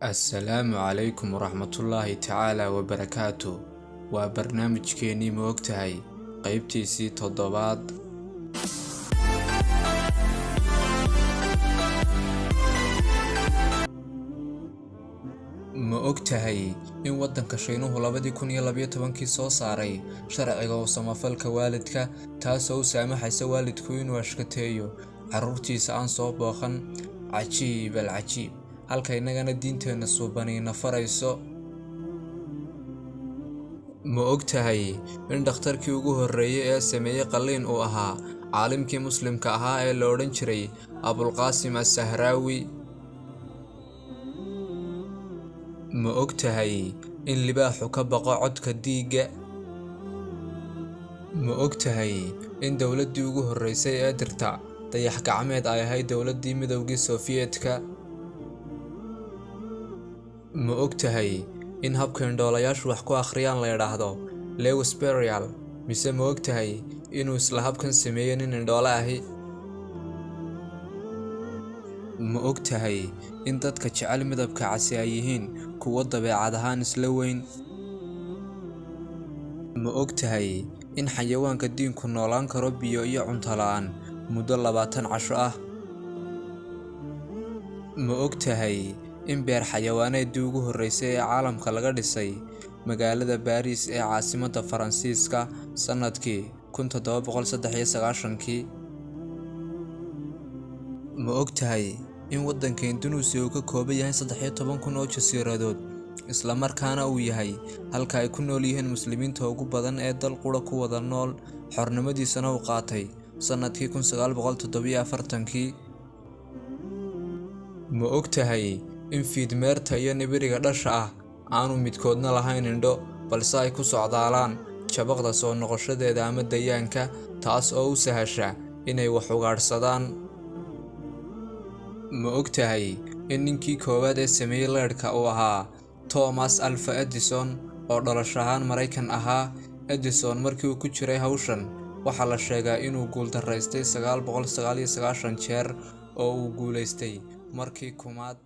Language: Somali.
Assalaamu calaykum waraxmatullaahi tacaala wabarakaatu. Waa barnaamijkeennii Ma Ogtahay, qaybtiisii toddobaad. Ma ogtahay in waddanka Shiinuhu 2012-kii soo saaray sharciga u samafalka waalidka, taasoo u saamaxaysa waalidku inuu ashkateeyo carruurtiisa aan soo booqan? Cajiib al cajiib, halka innagana diinteenna suubaniina farayso. Ma ogtahay in dhakhtarkii ugu horreeyay ee sameeyey qalliin uu ahaa caalimkii muslimka ahaa ee la odhan jiray Abulqaasim As-Sahraawi? Ma ogtahay in libaaxu ka baqo codka diigga? Ma ogtahay in dowladdii ugu horreysay ee dirta dayax gacmeed ay ahayd dowladdii Midowgii Sofiyeetka? Ma ogtahay in habka indhoolayaashu wax ku akhriyaan la yidhaahdo Lewis Burial? Mise ma ogtahay inuu isla habkan sameeyey nin indhoole ahi? Ma ogtahay in dadka jecel midabka casi ay yihiin kuwo dabeecad ahaan isla weyn? Ma ogtahay in xayawaanka diinku noolaan karo biyo iyo cunto la'aan muddo 20 casho ah? Ma ogtahay in beer xayawaaneeddii ugu horreysay ee caalamka laga dhisay magaalada Baariis ee caasimadda Faransiiska sannadkii 1793-kii? Ma ogtahay in waddanka Indunuusiya uu ka kooban yahay 13,000 oo jasiiradood, isla markaana uu yahay halka ay ku nool yihiin muslimiinta ugu badan ee dal qura ku wada nool, xornimadiisana uu qaatay sannadkii 1947-kii? Ma ogtahay in fiidmeerta iyo nibiriga dhasha ah aanu midkoodna lahayn indho, balse ay ku socdaalaan jabaqda soo noqoshadeeda ama dayaanka, taas oo u sahasha inay wax ugaadhsadaan? Ma ogtahay in ninkii koowaad ee sameeyey leydhka uu ahaa Thomas Alva Edison oo dhalasho ahaan Maraykan ahaa? Edison markii uu ku jiray hawshan waxaa la sheegaa inuu guuldareystay 999 jeer oo uu guulaystay markii kumaad.